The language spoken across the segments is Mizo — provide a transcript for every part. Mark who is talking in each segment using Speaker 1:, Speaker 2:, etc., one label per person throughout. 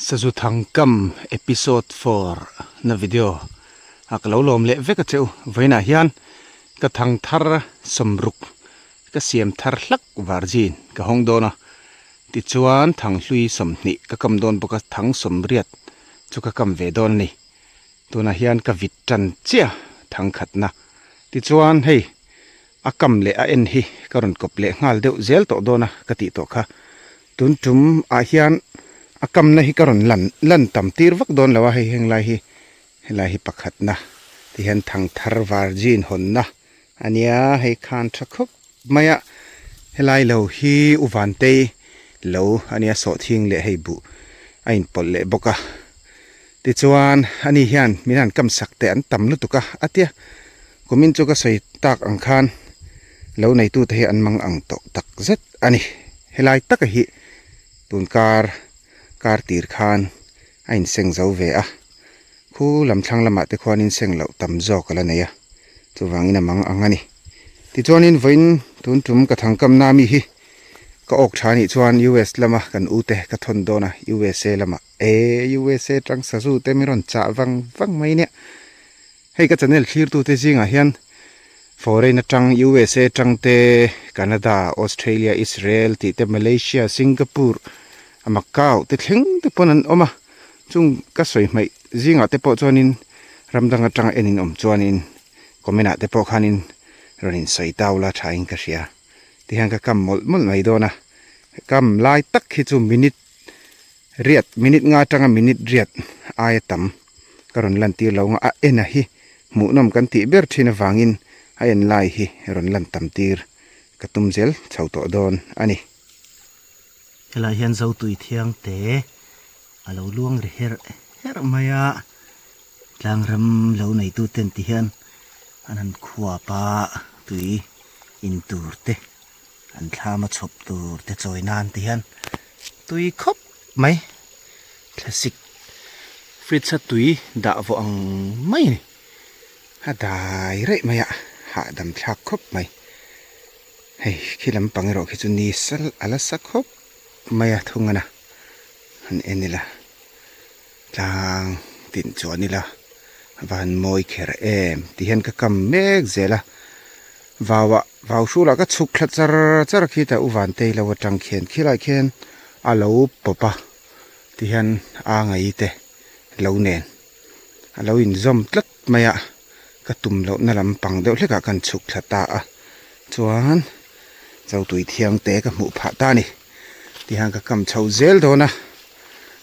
Speaker 1: Sazu Thangkam episode 4 na video a ka lo lawm leh vek a che u. Vawiinah hian ka thang thar sawmruk ka siam thar hlak virgin ka hawng dawn a. Tichuan thanghlui 20 ka kam dawn bawk a, thang 80 chu ka kam ve dawn a ni. Tunah hian ka vit tan chiah thang khatna. Tichuan hei a kam leh a en hi ka rawn kawp leh nghal deuh zel tawh dawn a ka tih tawh kha. Tun tum ah hian a kamna hi ka rawn lan lan tam tir vak dawn lo a, hei heng lai hi helai hi pakhatna ti hian thangthar virgin hawnna a nia hei khan tha khawp mai a, helai lo hi u Vantei lo a nia sawhthing leh hei buh a inpawlh leh bawk a. Tichuan ani hian min han kam sak teh an tam lutuk a, a tia kumin chu ka sawi tak ang khan lo neitute hi an mang ang tawh tak zet a ni. Helai taka hi tun kar kar tir khan a inseng zo ve a, khu lam thlang lamah te khuan inseng loh tam zawk a la nei a, chuvangin a mang ang a ni. Tichuanin vawiin tun tum ka thangkamna mi hi ka awk tha nih chuan US lama kan ute ka thawn dawn a, USA lamah. E USA tang sazu te min rawn chah vang vang mai nia. Hei ka channel thlir tu te zingah hian foreign atang USA tang te Canada, Australia, Israel tih te Malaysia, Singapore, Macau te thleng te pawn an awm a. Chung ka sawi hmaih zingah te pawh chuanin ram dang atanga en in awm chuanin comment ah te pawh khanin rawn in sawi tau la tha in ka hria. Tihian ka kam mawlh mawlh mai dawn a. Kam lai tak hi chu minute Riat, minute nga atanga minute riat aia tam ka rawn lantir lo ang a, a en a hi hmuhnawm kan tih ber thin avangin a en lai hi rawn lan tam tir ka tum zel chho tawh dawn a ni.
Speaker 2: Helai hian Zotui Thiangte a lo luang ri herh herh mai a, tlangram lo neitu ten ti hian an han khuap a, tui in tur te. An thlam a chhawp tur te chawi nan ti hian tui khawp mai thlasik fridge a tui dah vawh ang mai a ni a dai raih mai a hahdam thlak khawp mai hei khi lampang erawh khi chu ni sal a la sa khawp mai a thung a na han en ila tlang tin chuan ila van mawi kher em ti hian ka kam mek zel a vauah vau hrulah ka chhuk thla char char khi ta u vantei lo atang khian khilai khian a lo pawp a ti hian a ngai te lo nen a lo inzawm tlat mai a ka tum loh na lampang deuh hlekah kan chhuk thla ta a chuan chotui thiang te ka hmuh phah ta a ni tihian ka kam chho zel dawn a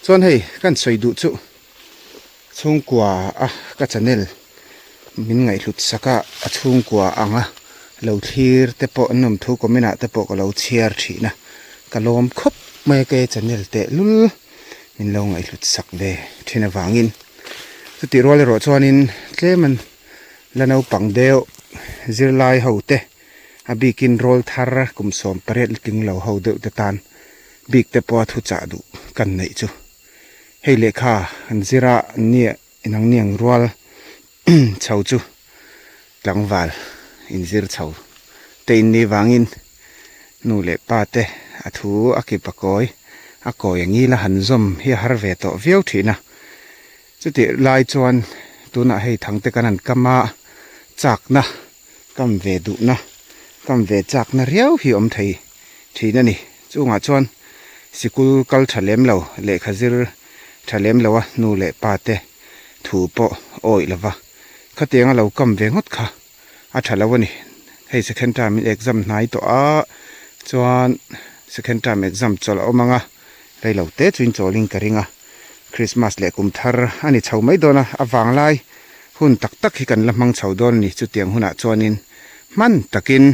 Speaker 2: chuan hei kan sawi duh chu chhungkua a ka channel min ngaihhlut sak a a chhungkua anga lo thlir te pawh an awm thu comment ah te pawh ka lo chhiar thin a ka lawm khawp mai a kei channel teh lul min lo ngaihhlut sak ve thin avangin chutih rual erawh chuanin tlem an la naupang deuh zirlai ho te a bikin rawl thar kum 18 tling lo ho deuh te tan bik te pawha thuchah duh kan neih chu. Hei lehkha an zir a nia inang niang rual chho chu tlangval inzir chho te in nih vangin nu leh pa te a thu a kip a kawi a kawi a ngil a han zawm hi a har ve tawh viau thin a. Chutih lai chuan tunah hei thangte kan han kam a chakna kam ve duhna kam ve chakna riau hi awm thei thin a ni. Chungah chuan sikul kal tha lem lo, lehkha zir tha lem lo a nu leh pa te thu pawh awih lo va, khatiang a lo kam ve ngawt kha a tha lo a ni. Hei second term in exam hnai tawh a, chuan second term exam chawlh a awm ang a, rei lo te chu in chawlhin ka ring a, Christmas leh kum thar a ni chho mai dawn a, a vanglai hun tak tak hi kan la hmang chho dawn a ni. Chutiang hunah chuanin hman takin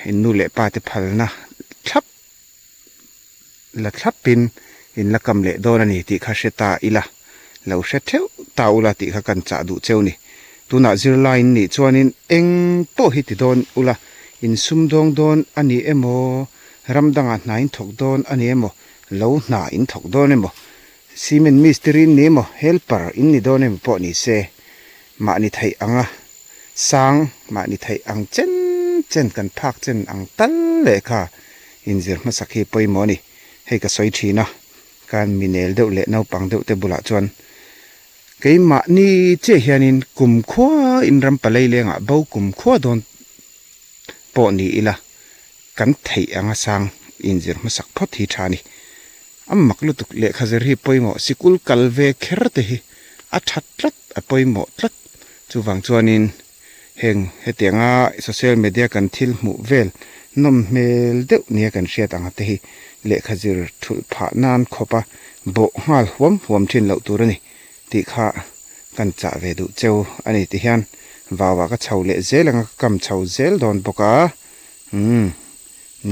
Speaker 2: in nu leh pa te phalna thlap la thlapin in la kam leh dawn a ni tih kha hre ta ila, lo hre theuh ta ula tih kha kan chah duh cheu ni. Tunah zirlai in nih chuanin eng pawh hi ti dawn ula, in sumdawng dawn a ni emaw, ram dangah hna in thawk dawn a ni emaw, lo hna in thawk dawn emaw, cement mistiri in ni emaw, helper in ni dawn emaw pawh ni se, mahni theih anga Sang mahni theih ang chen chen kan phak chen ang tal leh kha inzir hmasak hi pawimawh a ni. Hei ka sawi thin a,
Speaker 1: Khan minel deuh leh naupang deuh te bulah chuan keimahni chiah hianin kumkhua in ram palei lengah bo kumkhua dawn pawh ni ila kan theih anga sang inzir hmasak phawt hi tha a ni. A mak lutuk lehkha zir hi pawimawh sikul kal ve kher te hi a tha tlat a pawimawh tlat chuvang chuanin heng hetianga social media kan thil hmuh vel nawm hmel deuh nia kan hriat anga te hi lehkha zir thulh phah nan khawpa bawh nghal huam huam thin loh tur a ni tih kha kan chah ve duh cheu a ni ti hian vauah ka chho leh zel anga ka kam chho zel dawn bawk a umm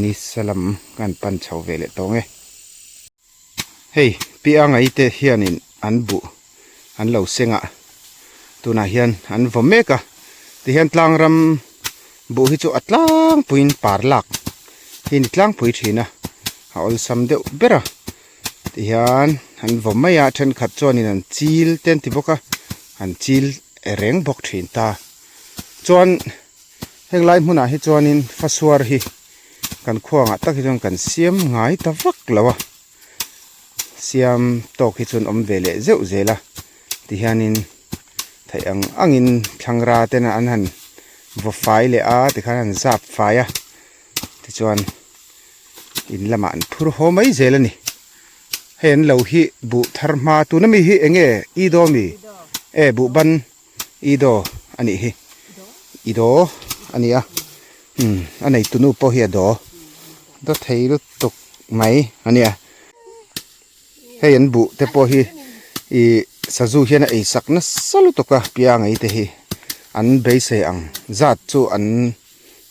Speaker 1: nisa lam kan pan chho ve leh tawng e. Hei pi angai te hianin an buh an lo seng a tunah hian an vaw mek a tihian tlang ram buh hi chu a tlangpuiin par lak hi a ni tlangpui thin a a awlsam deuh ber a tihian an vaw mai a thenkhat chuanin an chil te an ti bawk a an chil reng bawk thin ta chuan heng lai hmunah hi chuanin fasuar hi kan khuangah tak hi chuan kan siam ngai ta vak lo a siam tawk hi chuan awm ve leh zeuh zel a tihianin theih ang angin thlangra tena an han vaw fai leh a tikhan an zap fai a tichuan in lamah an phur haw mai zel a ni hei an lo hi buh thar hma tuna mi hi eng nge i daw mi e buh ban i daw a nih hi i daw a ni a umm a neitu nu pawh hi a daw daw thei lutuk mai a nia hei an buh te pawh hi ih sazu hian a ei sak nasa lutuk a piangai te hi an beisei ang zat chu an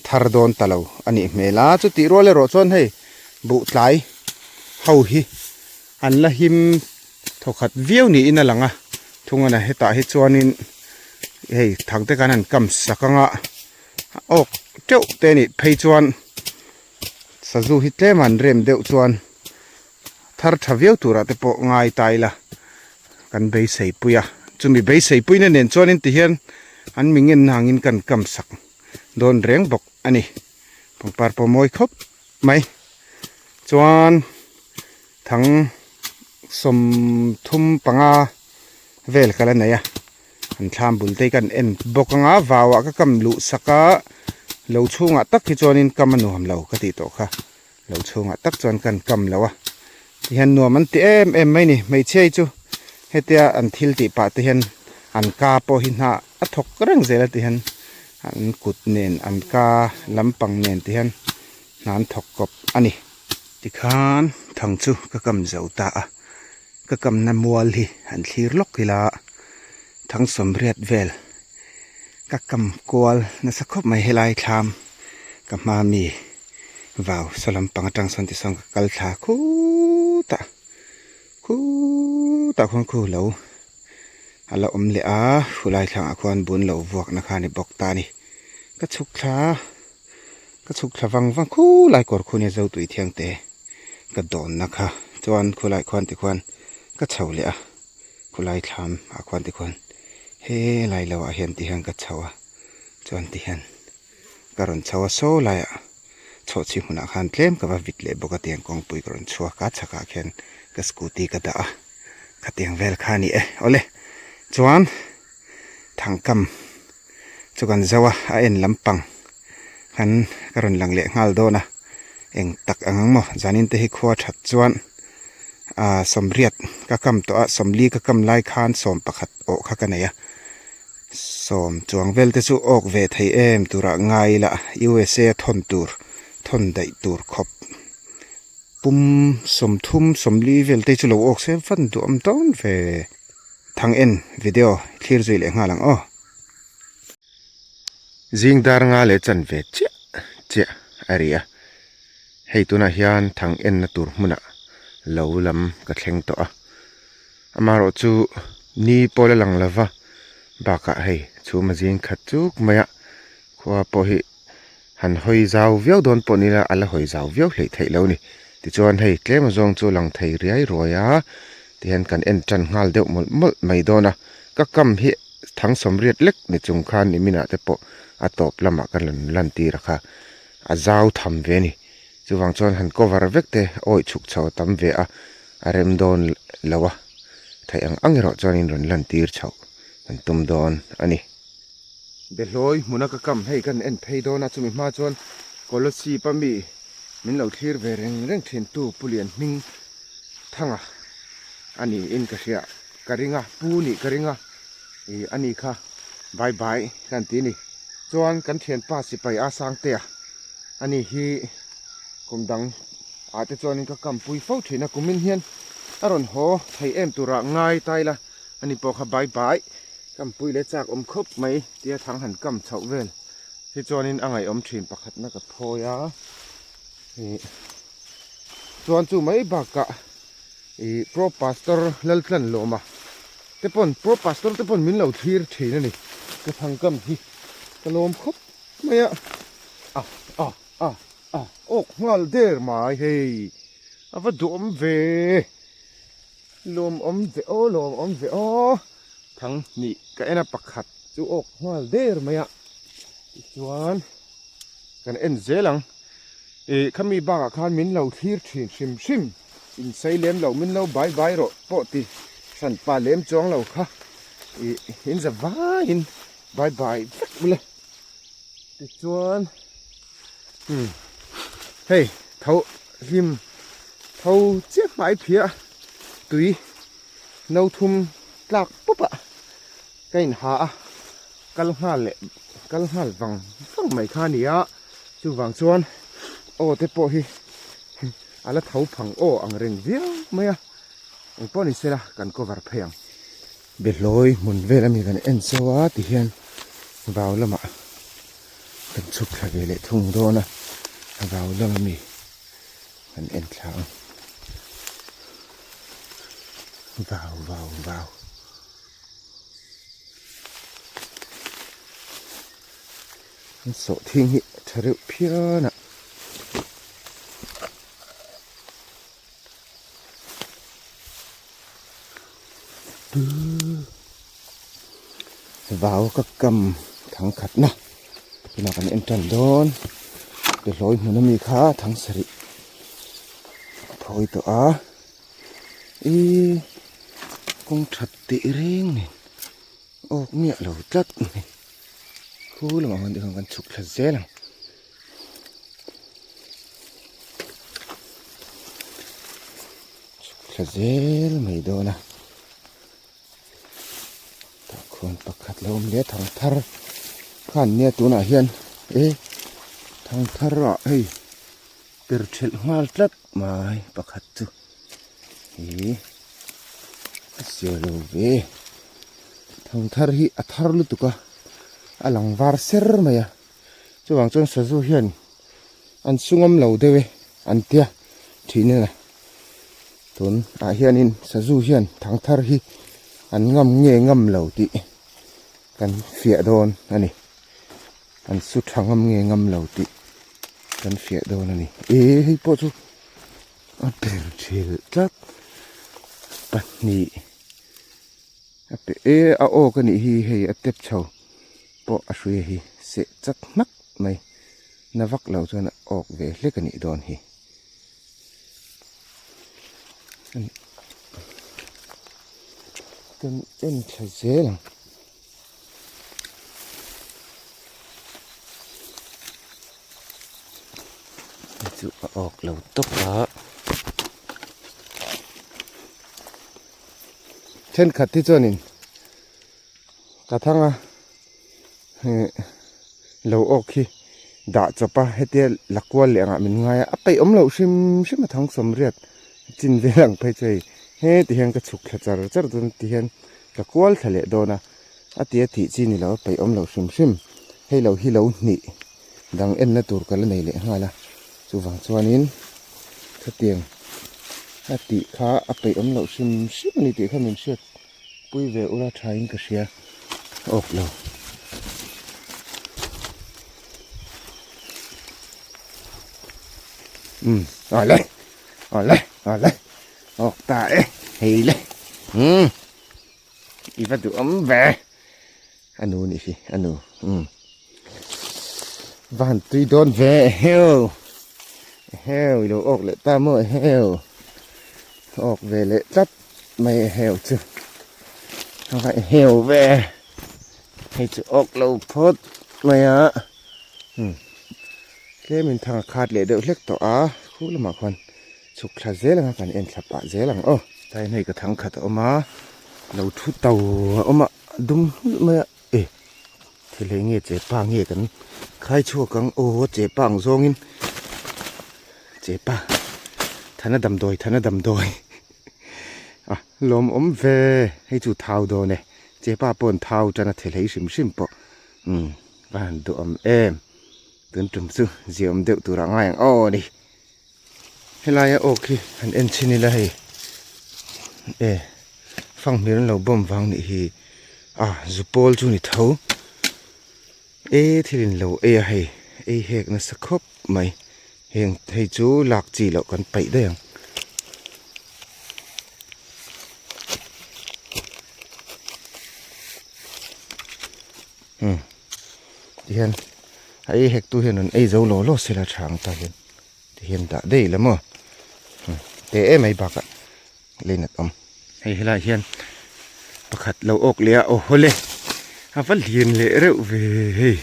Speaker 1: thar dawn ta lo a nih hmel a chutih rual erawh chuan hei buh tlai ho hi an la him thawkhat viau niin a lang a thungana hetah hi chuanin hei thang te khan an kam sak anga awk teuh te a nih phei chuan sazu hi tlem an rem deuh chuan thar tha viau turah te pawh ngai ta ila kan beisei pui a chumi beisei puina nen chuanin tihian an mi ngen hangin kan kam sak dawn reng bawk a ni pangpar pawh mawi khawp mai chuan thang 35 vel ka la nei a an thlam bul te hi kan en bawk anga vauah ka kam luh sak a lo chhungah tak hi chuanin kam a nuam lo ka tih tawh kha. Lo chhungah tak chuan kan kam lo a, tihian nuam an ti em em mai ni. Hmeichhia hi chu hetia an thil tih pah te hian an ka pawh hi hna a thawk reng zel a tihian an kut nen an ka lampang nen tihian hna an thawk kawp a ni. Tikhan thang chu ka kam zo ta a, ka kamna mual hi an thlir lawk ila thang 80 vel ka kam kual nasa khawp mai helai thlam ka hma mi. Vau saw lampang atang sawn tisawn ka kal thla khutah khutah khuan khu lo a la awm leh a khulai thlangah khuan bun lo vuakna kha a ni bawk ta a ni ka chhuk thla ka chhuk thla vang vang khulai kawr khu nia zo tui thiang te ka dawnna kha chuan khulai khuan tikhuan ka chho leh a khulai thlam ah khuan tikhuan helai lo ah hian tihian ka chho a chuan tihian. Ka rawn chho a saw laiah chhawhchhi hmunah khan tlem ka va vit leh bawk a tiang kawngpui ka rawn chhuak a chhakah khian ka scooty ka dah a khatiang vel kha a ni e awle chuan thangkam chu kan zo a a en lampang khan ka rawn lang leh nghal dawn a eng tak ang ang maw zanin te hi khua that chuan ah 80 ka kam tawh a 40 ka kam lai khan 11 awh kha ka nei a. 10 chuang vel te chu awk ve thei em turah ngai ila USA a thawn tur thawn daih tur khawp pum 30 40 vel te chu lo awk se van duhawm dawn ve thang en video thlir zui leh nghal ang aw. Zing dar nga leh chan ve chiah chiah a ri a hei tunah hian thang enna tur hmunah lo lam ka thleng tawh a. Amaherawh chu ni pawl a lang lova bakah hei chhum a zing khat chuk mai a khua pawh hi han hawi zau viau dawn pawh nila a la hawi zau viau hleih theih lo a ni tichuan hei tlem azawng chu a lang thei riai ruai a tihian kan en tan nghal deuh mawlh mawlh mai dawn a ka kam hi thang 80 lek ni chung khan niminah te pawh a tawp lamah ka rawn lan tir a kha a zau tham ve a ni chuvang chuan han cover vek te awih chhuk chho a tam ve a. a rem dawn lo a, theih ang ang erawh chuanin rawn lantir chhoh kan tum dawn a ni. Behlawi hmuna ka kam hei kan en phei dawn a, chumi hma chuan Kolosip a mi min lo thlir ve reng reng thin tu Pu Lian Hming Thanga a niin ka hria, ka ring a, Pu nih ka ring a, ih a ni kha bye bye kan ti a ni. Chuan kan thianpa sipai a Sangtea a ni hi kum dang ah te chuanin ka kam pui fo thin a, kumin hian a rawn haw thei em turah ngai ta ila a ni pawh kha bye bye. Kam pui leh chak awm khawp mai tia thang han kam chhoh vel hi chuanin a ngaihawm thin pakhatna ka phawi a ih chuan chu mai bakah ih pro pastor Laltlan Lawma te pawn pro pastor te pawn min lo thlir thin a ni ka thang kam hi ka lawm khawp mai a a a a a awk nghal der mai hei a va duhawm ve. Lawm awm ve aw, lawm awm ve aw. Thang hnih ka en a pakhat chu awk nghal der mai a. Tichuan kan en zel ang. Ih khami bakah khan min lo thlir thin hrim hrim. In sei lem lo min lo bai bai rawh pawh ti hran pa lem chuang lo kha. Ih in za vaiin bai bai vek ule. Tichuan umm hei tho hlim tho chiah hmai phiah tui no thum tlak pawp ah ka in ha a kal nghal leh kal nghal vang vang mai kha a ni a chuvang chuan aw te pawh hi a la tho phang aw ang reng viau mai a engpawh ni sela kan cover phei ang. Behlawi hmun vel ami kan en chauh a ti hian vau lamah kan chhuk thla ve leh thung dawn a vau lam ami kan en thla ang vau vau vau an sawhthing hi a tha reuh phian a. Vau ka kam thang khatna tunah kan en tan dawn behlawi hmun ami kha thang sarih a phawi tawh a ihh kawng that teh reng nen awk miah lo tlat mai khu lamah khan tikhan kan chhuk thla zel ang. Chhuk thla zel mai dawn a tah khuan pakhat lo awm leh a thang thar kha an nia tunah hian e thang thar ah hei per thelh nghal tlat mai pakhat chu ih a sial lo ve thang thar hi a thar lutuk a a lang var ser mai a. Chuvang chuan sazu hian an sungawm lo deuh e an tia thin a tun ah hianin sazu hian thangthar hi an ngam nge ngam lo tih kan fiah dawn a ni an su tha ngam nge ngam lo tih kan fiah dawn a ni e hei pawh chu a ber thil tlat pahnih a pe e a awk a nih hi hei a tep chho. pawh a hruia hi seh chat hmak mai na vak lo chuan a awk ve hlek a nih dawn hi kan en thla zel ang. Chu a awk lo tawp a thenkhat hi chuanin Ka thang a ih lo awk hi dah chawp a hetia la kual leh angah min ngai a a peih awm loh hrim hrim a thang sawmriat chin vel ang phei chu hei heti hian ka chhuk thla char char dawn ti hian ka kual thla leh dawn a a ti a tih chi ni lo a peih awm loh hrim hrim hei lo hi lo hnih dang enna tur ka la nei leh nghal a chuvang chuanin khatiang a tih kha a peih awm loh hrim hrim a ni tih kha min hriat. Pui ve ula tha in ka hria awk lo. Um awle awle awle awk ta e hei le um i va duh awm ve a nu nih hi a nu um va han tui dawn ve eheu eheu i lo awk leh ta maw eheu. Awk ve leh tlat mai a heu chu. A va heu ve. Hei chu awk lo phawt mai a. Umm tlemin thang a khat leh deuh hlek tawh a. Khu lamah khuan chhuk thla zel anga kan en thla pah zel ang aw. Tlai hei ka thang khat a awm a. Lo thu to a awm a. A dum nghulh mai a. E thil hei nge che pa nge kan khai chhuak ang aw che pa ang zawngin che pa thana damdawi thana damdawi a lawmawm ve hei chu thau dawn e che pa pawh an thau tan a thil hei hrim hrim pawh umm va han duhawm em tun tum chu ziaawm deuh turah ngai ang aw ni. Helaia awk hi han en chhin ila hei e fanghmir an lo bawm vang nih hi a zu pawl chu ni tho e thil in lo ei a hei ei hek nasa khawp mai heng hei chu lak chi loh kan paih daih ang. Umm tihian a ei hek tu hian an ei zo law law sela tha ang ta hian. Ti hian dah daih la maw te em mai bakah lei nat awm. Hei helaiah hian pakhat lo awk leh a aw hawle a va lian leh reuh ve hei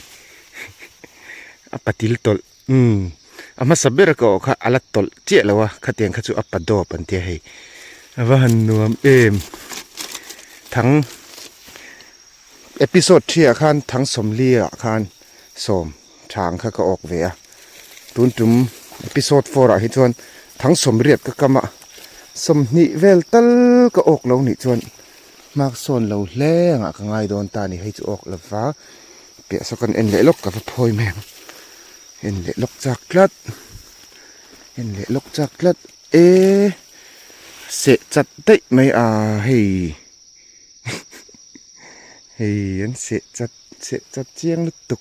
Speaker 1: a patil tawlh umm a hmasa ber ka awh kha a la tawlh chiah lo a khatiang kha chu a pa dawp an tia hei a va han nuam em thang episode thiah khan thang sawmli ah khan sawm thang kha ka awk ve a tun tum episode four ah hi chuan thang sawmriat ka kam a sawmhnih vel tal ka awk lo nih chuan hmak sawn lo hle angah ka ngai dawn ta a ni hei chu awk lova piah saw kan en leh lawk ka va phawi mai ang en leh lawk chak tlat en leh lawk chak tlat e seh chat daih mai a hei. Hei an seh chat seh chat chiang lutuk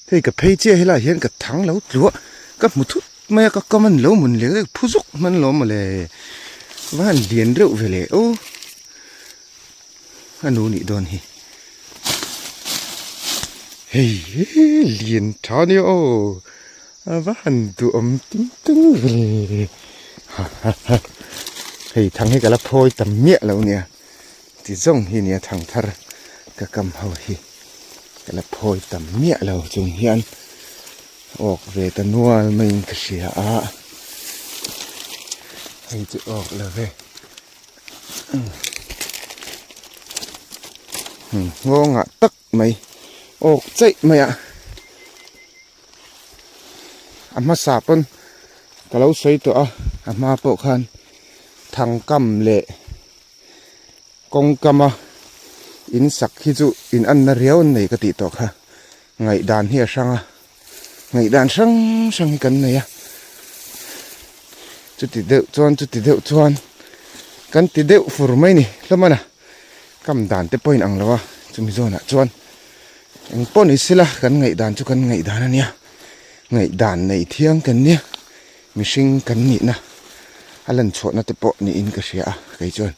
Speaker 1: hei ka phei chiah helaiah hian ka thang lo tluah ka hmu thut mai a ka kam an lo mun leh leh phu zuk hman lo mawle va han lian reuh ve leh aw a nu nih dawn hi hei lian tha nia aw a va han duhawm ting tung ve le ha ha ha hei thang hi ka la phawi tam miah lo nia ti zawng hi nia thang thar ka kam ho hi ka la phawi tam miah lo chung hian awk ve ta nual maiin ka hria a hei chu awk lo ve nghawngah tak mai awk chaih mai a. A hmasa pawn ka lo sawi tawh a, a hma pawh khan thangkam leh kawngkama in sak hi chu in anna riau an nei ka tih tawh kha ngaihdan hi a hrang a, ngaihdan hrang hrang hi kan nei a, chuti deuh chuan chuti deuh chuan kan ti deuh fur mai ni hlawm a na kam dan te pawh a inang lo a chumi zawnah chuan. Eng pawh ni sela kan ngaihdan chu kan ngaihdan a nia, ngaihdan nei thiang kan nia, mihring kan nihna a lan chhuahna te pawh niin ka hria a, kei chuan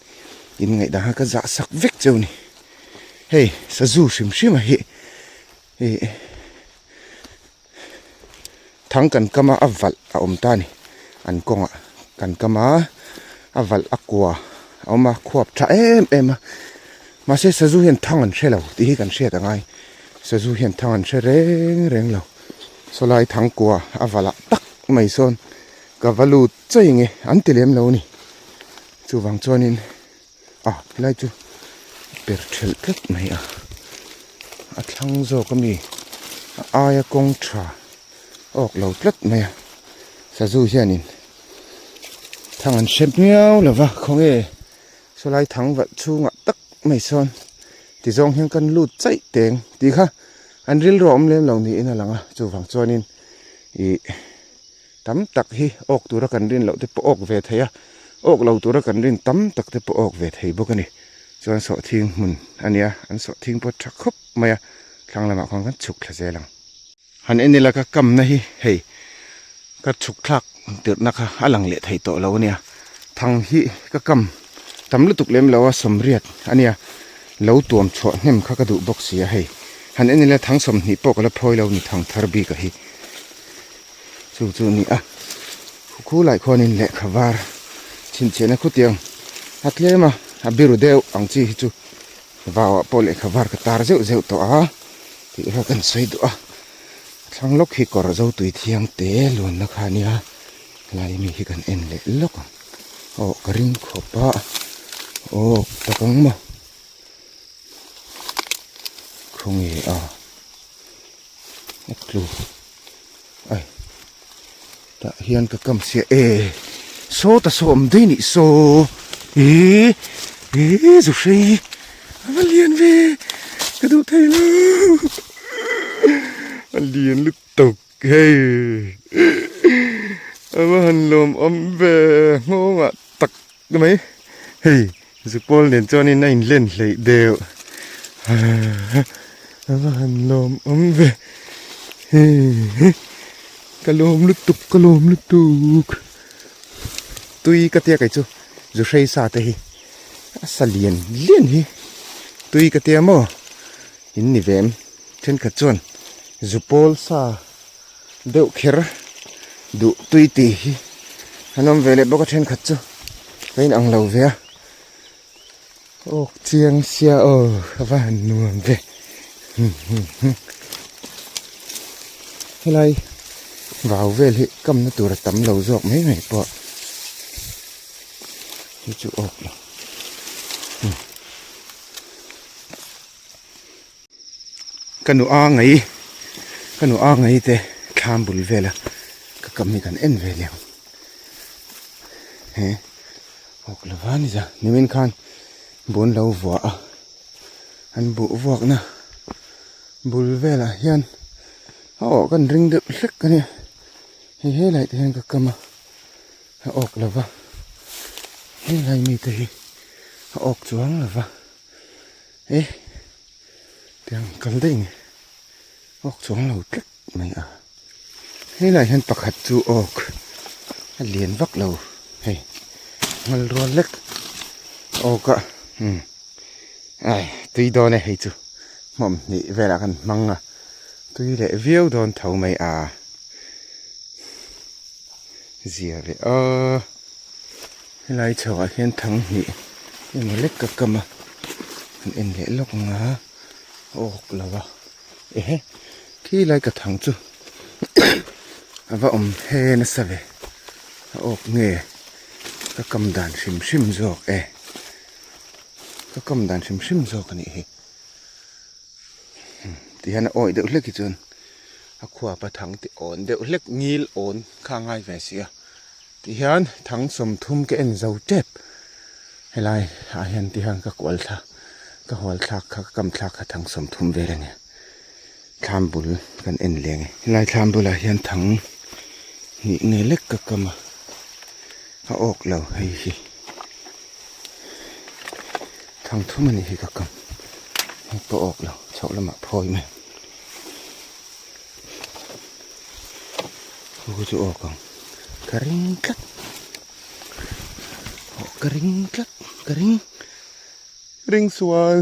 Speaker 1: in ngaihdan kha ka zah sak vek cheu ni. Hei sazu hrim hrim a hi ih thang kan kam a a valh a awm ta a ni, an kawngah kan kam a a valh a kua a awm a khuap tha em em a mahse sazu hian thang an hre lo tih hi kan hriat a ngai sazu hian thang an hre reng reng lo sawlai thang kua a valh ah tak mai sawn ka va lut chei nge an ti lem lo a ni chuvang chuanin Ah helai chu per thelh tlat mai a a thlang zawk ami a aia kawng tha awk lo tlat mai a sazu hianin thang an hre miau lo va khawnge sawlai thang valh chhungah tak mai sawn ti zawng hian kan lut chaih teng tih kha an rilru a awm lem lo niin a lang a chuvang chuanin ih. Tam tak hi awk tura kan rin loh te pawh awk ve thei a, awk lo tura kan rin tam tak te pawh awk ve thei bawk a ni. Chuan sawhthing hmun a nia, an sawhthing pawh tha khawp mai a, thlang lamah khuan kan chhuk thla zel ang. Han en ila ka kamna hi hei ka chhuk thlak tirhna kha a lang leh thei tawh lo a nia, thang hi ka kam tam lutuk lem lo a sawmriat a nia, lo tuam chhuah hnem kha ka duh bawk si a hei. Han en ila thang 20 pawh ka la phawi lo ni thang thar bik a hi. Chu chu a ni a, khu lai khuanin lehkha var Chhinchhiahna khutiang a tlem a, a biru deuh ang chi hi chu vauah pawh lehkha var ka tar zeuh zeuh tawh a tih kha kan sawi duh a. A thlang lawk hi kawr zo tui thiang te luanna kha a nia, helai mi hi kan en leh lawk ang. Aw ka ring khawp a, aw tak ang maw. Khawnge a a tlu ai tah hian ka kam sia e saw ta saw awm daih nih saw e e zu hrei a va lian ve ka duh thei lo a lian lutuk hei a va han lawm awm ve nghawngah tak mai hei Zupawl nen chuanin a inlen hleih deuh a va han lawm awm ve ka lawm lutuk ka lawm lutuk tui ka tia kei chu zu hrei sa te hi a sa lian lian hi tui ka tia maw in ni ve em thenkhat chuan zupawl sa deuh kher duh tui tih hi an awm ve leh bawk a thenkhat chu ka in ang lo ve a awk chiang sia aw a va han nuam ve helai vau vel hi kamna tur a tam lo zawk mai mai pawh hi chu awk lo. Ka nu a ngei ka nu a ngei te thlam bul vela ka kam hi kan en ve leh ang he awk lova ni za nimin khan bun lo vuah a an buh vuakna bul velah hian a awh kan ring deuh hlek a nia hei helai te hian ka kam a a awk lova helai mite hi a awk chuang lova. E tiang kal daih ni awk chuang lo tlat mai a helaiah hian pakhat chu awk a lian vak lo hei ngal rual lek awk a umm ai tui dawn e hei chu hmawm hnih velah khan hmang a tui leh viau dawn tho mai a zia leh a. Helai chhoah hian thang hnih emaw lek ka kam a an en leh lawk ang a awk lo a ehe khi lai ka thang chu a va awm he nasa ve a awk nge ka kam dan hrim hrim zawk e ka kam dan hrim hrim zawk a nih hi tihian a awih deuh hlek hi chuan a khuap a thang te awn deuh hlek ngil awn kha a ngai ve si a. Tihian thang 30 ka en zo tep helai ah hian tihian ka kual thla ka hual thlak kha ka kam thlak kha thang 30 vel a ni thlam bul kan en leng e helai thlam bulah hian thang hnih nge lek ka kam a a awk lo hei hi thang thum a nih hi ka kam hei pawh awk lo chhoh lamah phawi mai. Chu chu awk ang ka ring tlat aw ka ring tlat ka ring ring sual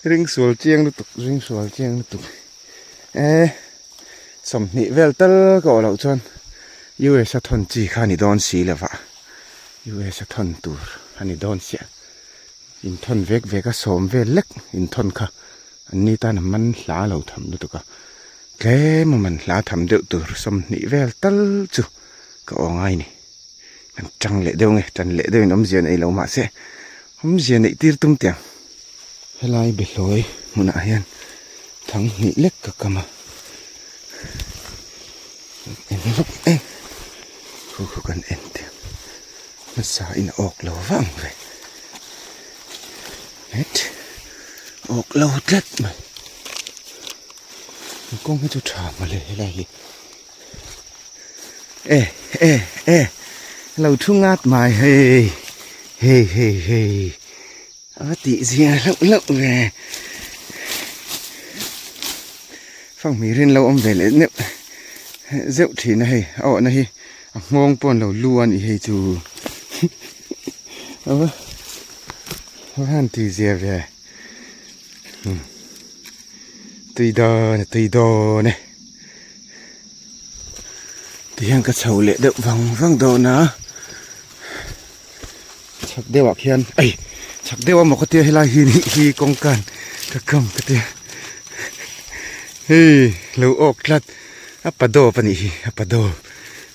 Speaker 1: ring sual chiang lutuk ring sual chiang lutuk e 20 vel tal ka awh loh chuan U_S a thawn chi kha a ni dawn si lova U_S a thawn tur a ni dawn chiah inthawn vek vek a sawm vel lek inthawn kha. An ni tan a man hla lo tham lutuk a, tlem a man hla tham deuh tur 20 vel tal chu ka aw ngai ni. Kan tang leh deuh nge, tan leh deuhin awmzia nei lo mahse awmzia neih tir tum tiang. Helai behlawi hmunah hian thang hnih lek ka kam a, en lawk em khu khu kan en tiang hmasa in a awk lo vang ve. Het awk lo tlat mai an kawng hi chu tha mawle helai hi e e e lo thu ngat mai hei hei hei hei a va tih zia hlauh hlauh ve fanghmir hi an lo awm ve leh neuh zeuh thin a hei a awhna hi a nghawng pawh an lo lu a nih hei chu a va. Han ti zia ve tui dawn e tui dawn e tihian ka chho leh deuh vang vang dawn a. Chhak deuhah khian ei chhak deuh a maw ka tia helai hi nih hi kawngkan ka kam ka tia hei lo awk tlat a pa dawp a nih hi a pa dawp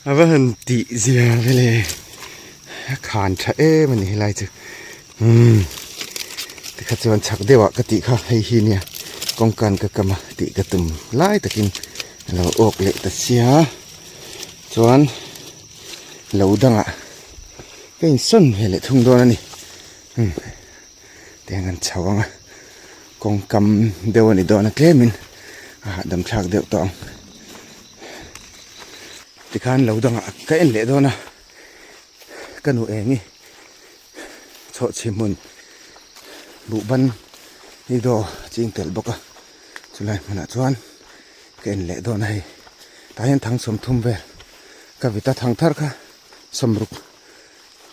Speaker 1: a va han tih zia vele a khan tha em a ni helai chu umm tikha chuan chhak deuhah ka tih kha hei hi nia kawngkan ka kam a tih ka tum lai takin a lo awk leh ta sia chuan lo dangah. Ka insawn ve leh thung dawn a ni umm tiang an chho ang a kawngkam deuh a ni dawn a tlemin a hahdam thlak deuh tawh ang tikhan lo dangah ka en leh dawn a ka nu eng i chhawhchhi hmun buhban hi daw ching tel bawk a chulai hmunah chuan ka en leh dawn a hei tah hian thang sawmthum vel ka vita thang thar kha. Sawmruk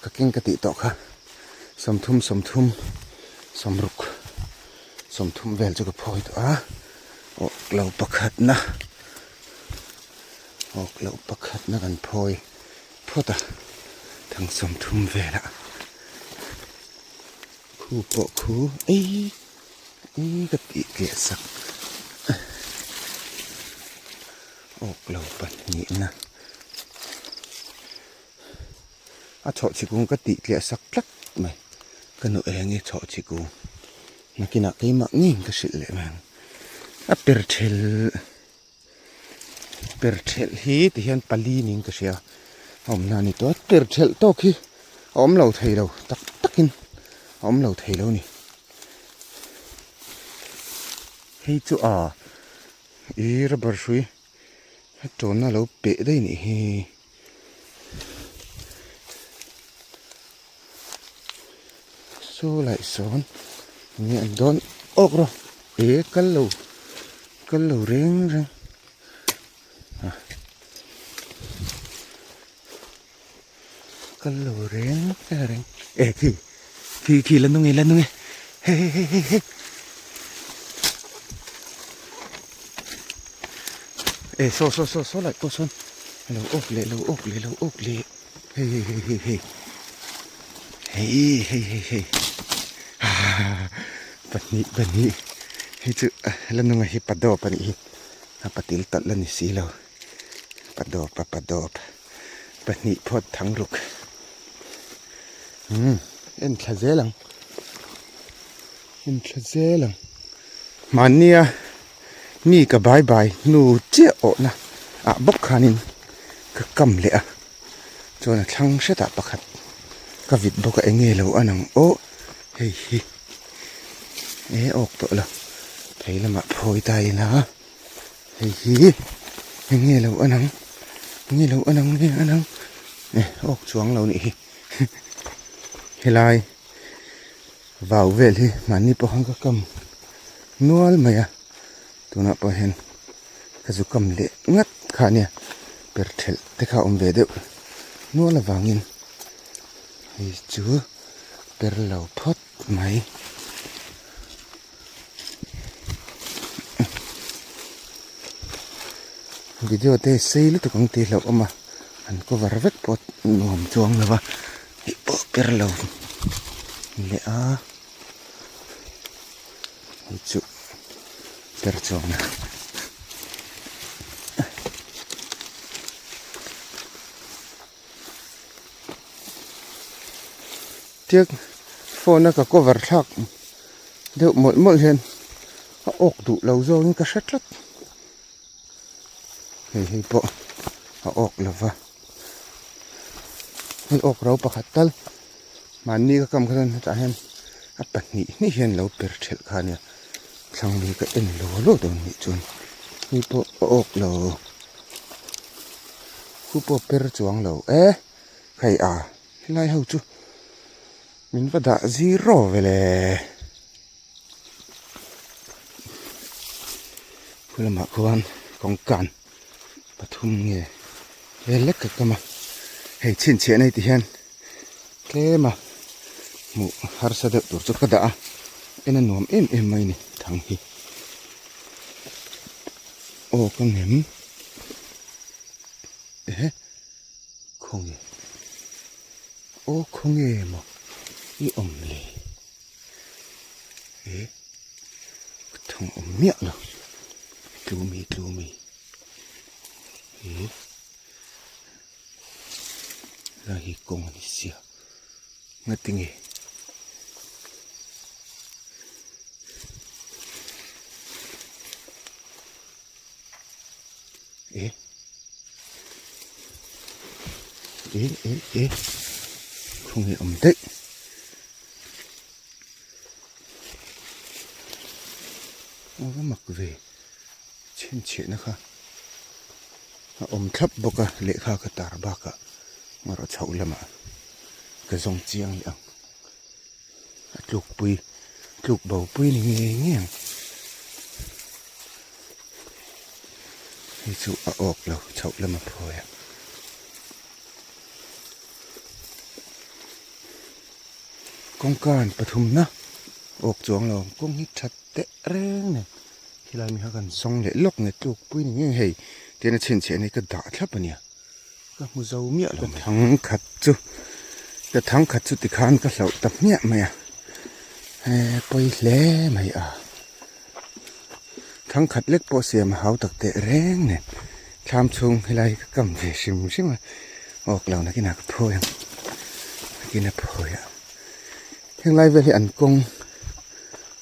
Speaker 1: ka keng ka tih tawh kha sawmthum sawmthum sawmruk sawmthum vel chu ka phawi tawh a awk lo pakhatna awk lo pakhatna kan phawi phawt a thang sawmthum velah khu pawh khu ei ei ka tih tliah sak awk lo pahnihna. A chhawh chhi kung ka tih tliah sak tlat mai ka nu eng i chhawh chhi kung nakinah keimah ngeiin ka hrilh leh mai ang a per thelh per thelh hi ti hian pali niin ka hria a awmna a ni tawh a per thelh tawk hi a awm lo thei lo tak takin a awm lo thei lo a ni hei chu a i rubber hrui. A tawnna lo peh daih nih hi. Saw laih sawn enge an dawn awk rawh e kal lo kal lo reng reng a kal lo reng reng e khi khi khi la nung e la nung e hei hei hei hei hei e saw saw saw saw laih pawh sawn a lo awk leh lo awk leh lo awk leh hei hei hei hei hei hei hei hei hei pahnih pahnih hei chu la nunga hi padawp a nih hi a patil tawlh la ni si lo padawp a padawp. Pahnih phawt thang ruk umm en thla zel ang en thla zel ang mahnia mi ka bai bai hnu chiah awhna ah bawk khanin ka kam leh a chuan a thlang hretah pakhat ka vit bawk a eng nge lo an ang aw hei hi e awk tawh lo phei lamah phawi ta ila. Hei hi eng nge lo an ang eng nge lo an ang nge an ang e awk chuang lo nih hi helai vau vel hi mahni pawh khan ka kam nual mai a tunah pawh hian ka zu kam leh ngat kha ania per thelh te kha a awm ve deuh nual avangin hei chu per lo phawt mai. Video te sei lutuk ang tih hlauh awm a an cover vek pawh nuam chuang lo va hei pawh ber lo leh a hei chu ber chuang a Tiang phone a ka cover thlak deuh mawlh mawlh hian a awk duh lo zawngin ka hre tlat hei hei pawh a awk lo va hei awk ro pakhat tal mahni ka kam kha chuan hetah hian a pahnih hnih hian lo per thelh kha a nia thlang lui ka en lo lo dawn nih chuan hei pawh a awk lo khu pawh per chuang lo e hei a. Helai ho chu min va dah zero ve le. Khu lamah khuan kawngkan pathum nge vel lek ka kam a hei chhinchhiah nei ti hian tlem a hmuh harsa deuh tur chu ka dah a en a nuam em em mai a ni thang hi aw ka ngem ehe. Khawnge? Aw khawnge maw? I awm le? E ka thang awm miah lo tlumi tlumi e lai hi kawng a ni sia ngatinge. E E e e Khawnge awm daih. A va mak ve chhinchhiahna kha a awm thlap bawk a lehkha ka tar bakah erawh chhoh lamah ka zawng chiang leh ang a tlukpui tluk bo pui ni ngei ngei ang. Hei chu a awk lo chhoh lam a phawi a. Kawngka an pathumna awk chuang lo kawng hi that teh reng nen khilai mi kha kan zawng leh lawk nge tluk pui ni ngei hei tian a chhinchhiah ni ka dah thlap a nia. Ka hmu zo miah lo mai. Ka thang khat chu, ka thang khat chu tikhan ka hlauh ta hmiah mai a, he pawi hle mai a. Thang khat lek pawh siam a hau tak teh reng nen thlam chhung helai ka kam ve hrim hrim a, awk lo nakinah ka phawi ang, nakin a phawi a. Heng lai vel hi an kawng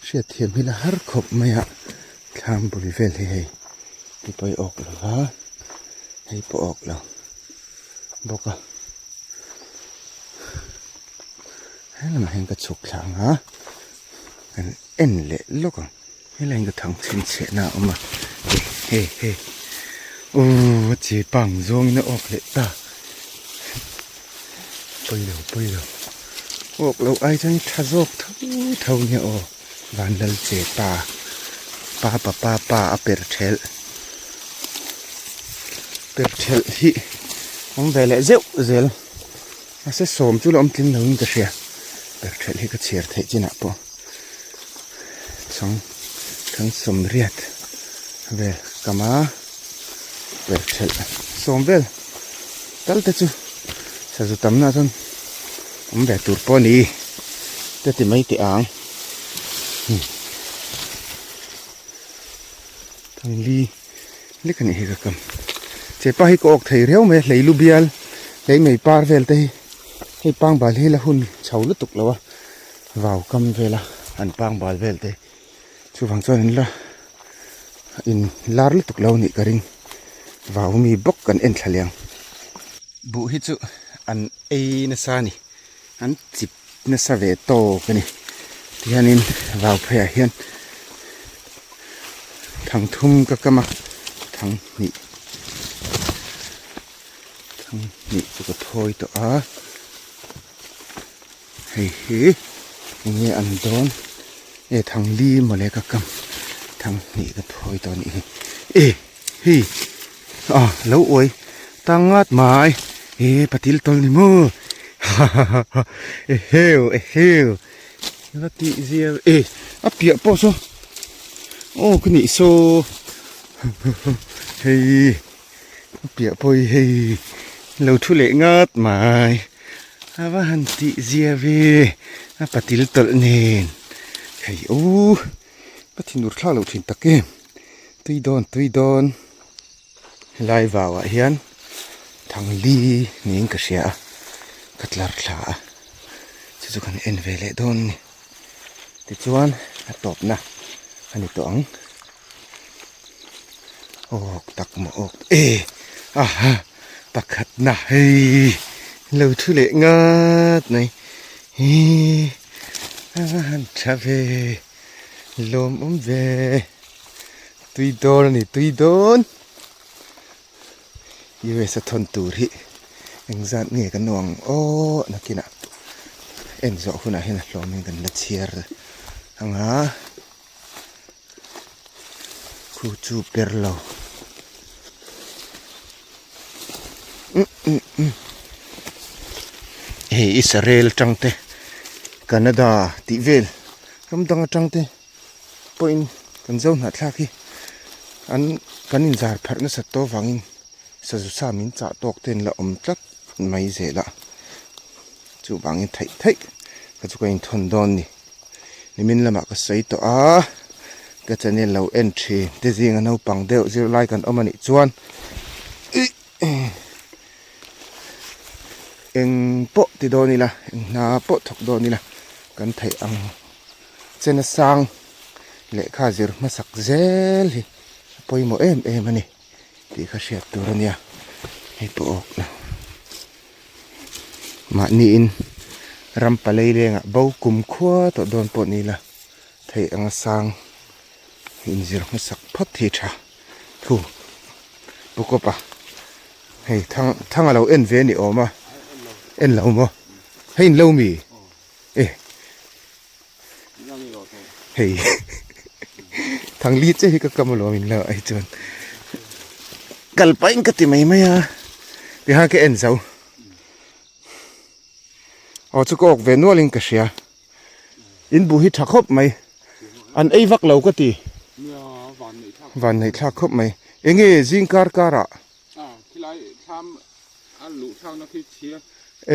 Speaker 1: hriatthiam hi la har khawp mai a, thlam bul vel hi hei ti pawi awk lo va. Hei pawh awk lo bawk a helamah hian ka chhuk thla ang a kan en leh lawk ang helaiin ka thang chhinchhiahna a awm a he he aww a che pang zawngin a awk leh ta pawi lo pawi lo awk loh ai chuan tha zawk tho tho nia aw vanlal che pa pa pa pa pa a per thelh. Per thelh hi awm ve leh zeuh zel mahse sawm chu la awm tling lo in ka hria per thelh hi ka chhiar theih chinah pawh chhang chhang sawm riat vel kam a per thelh sawm vel tal te chu sazu tamna chuan awm ve tur pawh a ni te ti mai teh ang. Thangli lek a nih hi ka kam. Chepa hi ka awk thei riau mai a hlei lu bial hlei mei par vel te hi hei pangbal hi la hun chho lutuk lo a vau kam vel a an pangbal vel te chuvang chuan an la in lar lutuk lo a nih ka ring vau mi bawk kan en thla leh ang. Buh hi chu an ei nasa a ni an chip nasa ve tawk a ni tihianin vau pheiah hian thang thum ka kam a thang hnih thang hnih chu ka thawi tawh a hei hi enge an dawn e thang li mawle ka kam thang hnih ka thawi tawh a nih hi e hei a lo uai tang ngat mai e patil tawl ni maw hahaha eheu eheu la tih zia e a piah pawh saw aw ka nih saw hei a piah pawh hi hei lo thu leh ngat mai a va han tih zia ve a patil tawlh nen hei aw ka thinur thlak loh thin tak em tui dawn tui dawn helai vau ah hian thangli niin ka hria a ka tlar thla a chu chu kan en ve leh dawn a ni tichuan a tawpna a ni tawh ang awk tak maw awk e aha pakhatna hei lo thu leh ngat mai hi a va han tha ve lawmawm ve tui dawn a ni tui dawn US a thawn tur hi engzat nge kan nuang aw nakinah en zawh hunah hian a hlawmin kan la chhiar ang a khu chu per lo hei Israel atang te Canada tih vel ram dang atang te pawhin kan zo hnahthlak hi an kan inzar pharh nasat tawh avangin sazu sa min chah tawk te an la awm tlat mai zel a chuvangin theih theih. Ka chu ka inthawn dawn ni. Nimin lamah ka sawi tawh a, ka channel lo en thin te zinga naupang deuh zirlai kan awm a nih chuan eng pawh ti dawn ila, eng hna pawh thawk dawn ila kan theih ang chena sang lehkha zir hmasak zel hi a pawimawh em em a ni tih kha hriat tur a nia hei pawh awk lo. Mahniin ram palei lengah bo kum khua tawh dawn pawh ni la theih anga sang inzir hmasak phawt hi tha thu pu kawp a hei thang thang a lo en ve a ni awm a en lo maw hei in lo mi e hei thang li che hi ka kam alawm in lo ai chuan kal pahin ka ti mai mai a tiha ka en zo aw chu ka awk ve nual in ka hria in buh hi tha khawp mai an ei vak lo ka ti van neih thlak khawp mai enge zing kar kar ah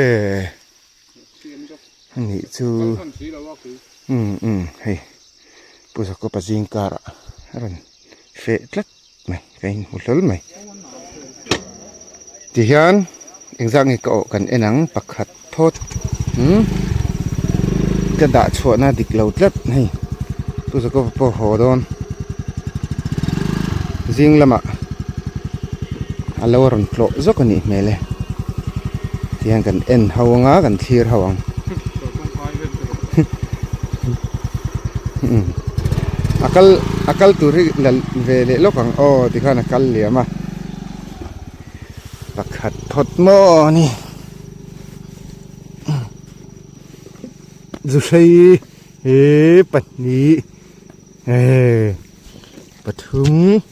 Speaker 1: e Anih chu umm umm hei Pu Jacob-a zing karah a rawn feh tlat mai ka inhmu hlawl mai tihian engzah nge ka awh kan en ang pakhat phawt umm ka dah chhuahna dik lo tlat hei Pu Jacob-a pawh haw dawn zing lamah a lo rawn tlawh zawk a nih hmel e tihian kan en ho anga kan thlir ho ang a kal a kal tur hi la ve leh lawk ang aw tikhan a kal liam a pakhat phawt maw ni zuhrei he pahnih he pathum.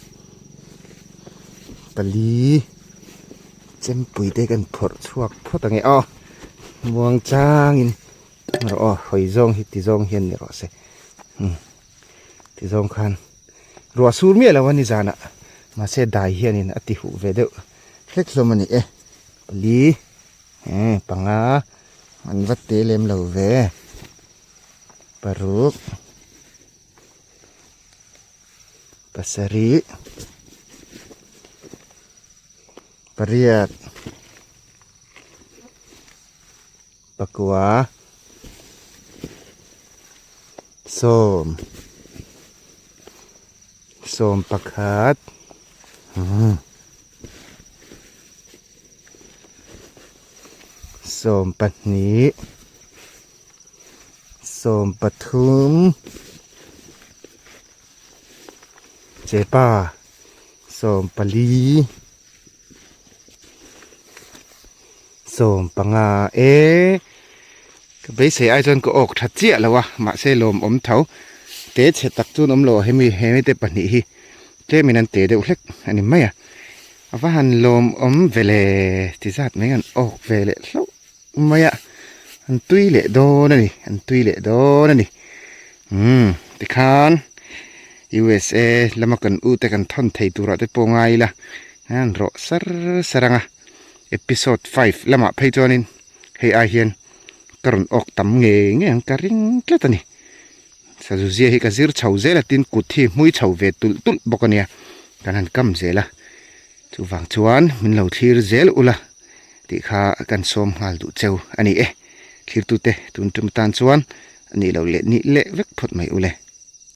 Speaker 1: Pali chempui te kan phawrh chhuak phawt ang e aw muang changin rawh aw hawi zawng hi ti zawng hian ni rawh se umm ti zawng khan ruah sur miah lo a ni zanah mahse dai hianin a ti huh ve deuh hlek hlawm a ni e pali eh panga an va te lem lo ve paruk. Pasarih pariat pakua sawm sawm pakhat sawm pahnih. 13 Chepa 14 15 e ka beisei ai chuan ka awk tha chiah lo a mahse lawmawm tho te chhe tak chuan awm lo a hemi hemi te pahnih hi tlemin an te deuh hlek a ni mai a a va han lawmawm ve le ti zat mai an awk ve leh hlauh. Mai a an tui leh dawn a ni an tui leh dawn a ni umm tikhan USA lama kan u te kan thawn thei turah te pawh ngai ila an rawh sar sar ang a episode five lamah phei chuanin hei ai hian ka rawn awk tam ngei ngei ang ka ring tlat a ni sazu zia hi ka zir chho zel a tin kut hi hmui chho ve tulh tulh bawk a nia kan han kam zel a. Chuvang chuan min lo thlir zel ula tih kha kan sawm nghal duh cheu a ni e. Thlirtute tun tum tan chuan a nih loh leh nih leh vek phawt mai ule.